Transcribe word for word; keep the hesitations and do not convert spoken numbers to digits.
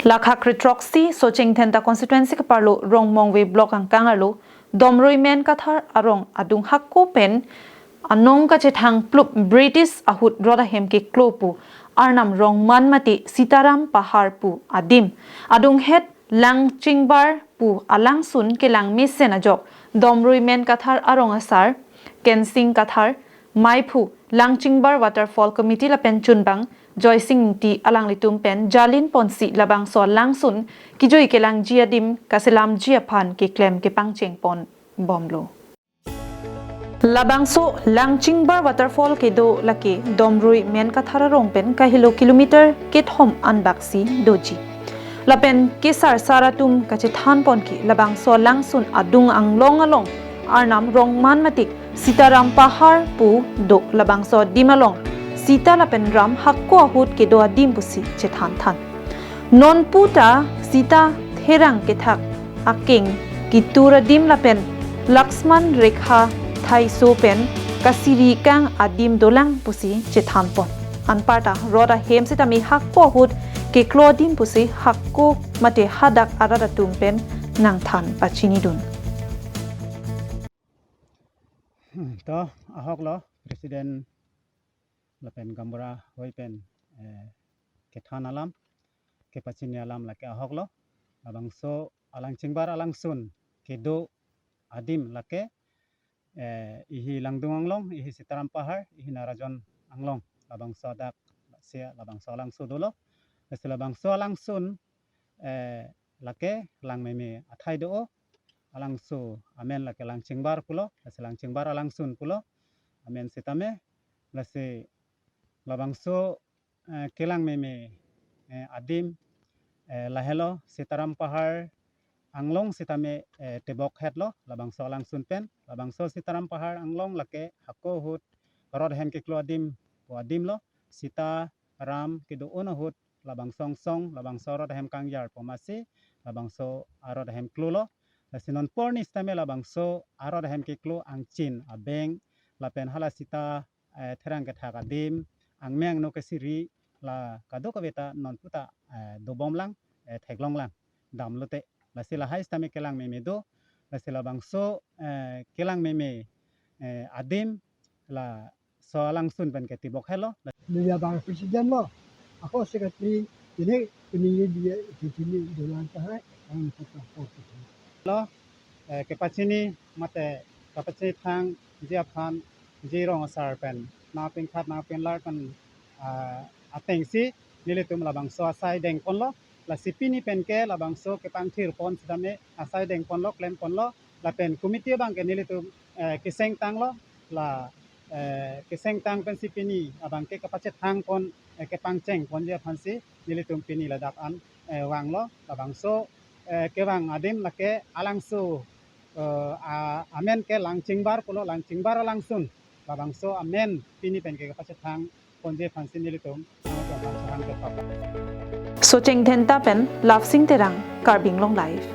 Lakha kre throksi Socheng Dhenta constituency keparlo Rongmongve block angkang arlo Domrui Men Kathar arong adung hako pen anong kachethang plup British ahut rot ahem keklo pu Arnam Rongman mate Sitaram Pahar pu adim adunghet Langchingbar pu alangsun kelang mesen ajok Domrui Men Kathar arong asar Kensing Kathar, maiphu Langchingbar Waterfall Committee lapen chunbang Joysing Ingti alanglitum pen jalin ponsi labangso alangsun kejui kelangji adim kaselamji aphan keklem kepangcheng pon bomlo. Labangso Langchingbar Waterfall kedo lake Domrui Men Kathar arong pen kahelo kilometer kethom anbaksi doji. Lapen kesarsar atum kachethan pon ke labangso alangsun adung anglong along Arnam Rongman mate Sitaram Pahar pu do, labangso adim along Sita lapen Ram hako ahut kedo adim pusi chethan than. Non puta Sita therang kethak akeng ketur adim lapen Laksman Rekha thaiso pen kasiri kang adim dolang pusi chethan pon. Anparta rot ahem sitame hako ahut keklo adim pusi hako mate hadak arat atum pen nangthan pachinidun. Hmm, to ahok lo President lapen Gaonbura hoi pen, eh, kethan alam, kepachini alam lake ahok lo. Labangso Langchingbar alangsun kedo adim lake, eh, ihi Langdung anglong, ihi Sitaram Pahar, ihi Narajon anglong. Labangso adak se labangso alangsun dolo. Lasi labangso alangsun, eh, lake langmeme athai do. Alangsun amen lake Langchingbar pulo, lasi Langchingbar alangsun pulo amen sitame. Lasi labangso, eh, kelangmeme, eh, adim, eh, lahelo Sitaram Pahar anglong sitame, eh, tebok hetlo labangso alangsun pen. Labangso Sitaram Pahar anglong lake hako ahut rot ahem keklo adim pu adim lo. Sita Ram kedo un ahut labangso angsong, labangso arot ahem kangjar pu masi labangso arot ahem klolo. Lasi non porni sitame labangso arot ahem keklo angchin abeng lapen hala Sita, eh, therang kethak adim, angmeng no kesiri la kadokave ta non puta, eh, dobomlang, eh, theklonglang damlote. Lasi lahai sitame kelangmeme do. Lasi labangso, eh, kelangmeme, eh, adim laso alangsun pen ketibok helo. Media bang president lo, ako secretary, ini ini dia ini dolang tahai ang kota kota. Lo, eh, kepachini mate kapachini thangji aphan jirong asar pen nangpingkhat nangpinglar pen, ah, atengsi nelitum labangso asai dengponlo. Lasi pini pen ke labangso kepangthir pon sitame asai dengponlo, klemponlo. Lapen committee abang ke nelitum, eh, keseng tanglo. La, eh, keseng tang pensi pini abang ke kapachethang pon, eh, kepangcheng ponji aphansi nelitum pini ladak an, eh, vanglo. Labangso, eh, kevang adim lake alangsun, eh, a-, amen ke Langchingbar pulo, Langchingbar alangsun. Labangso amen pini pen ke kapachethang ponji aphansi nelitum, ah, kapachethang kethok. Socheng Dhenta pen Lapsing Terang, Karbi Anglong Live.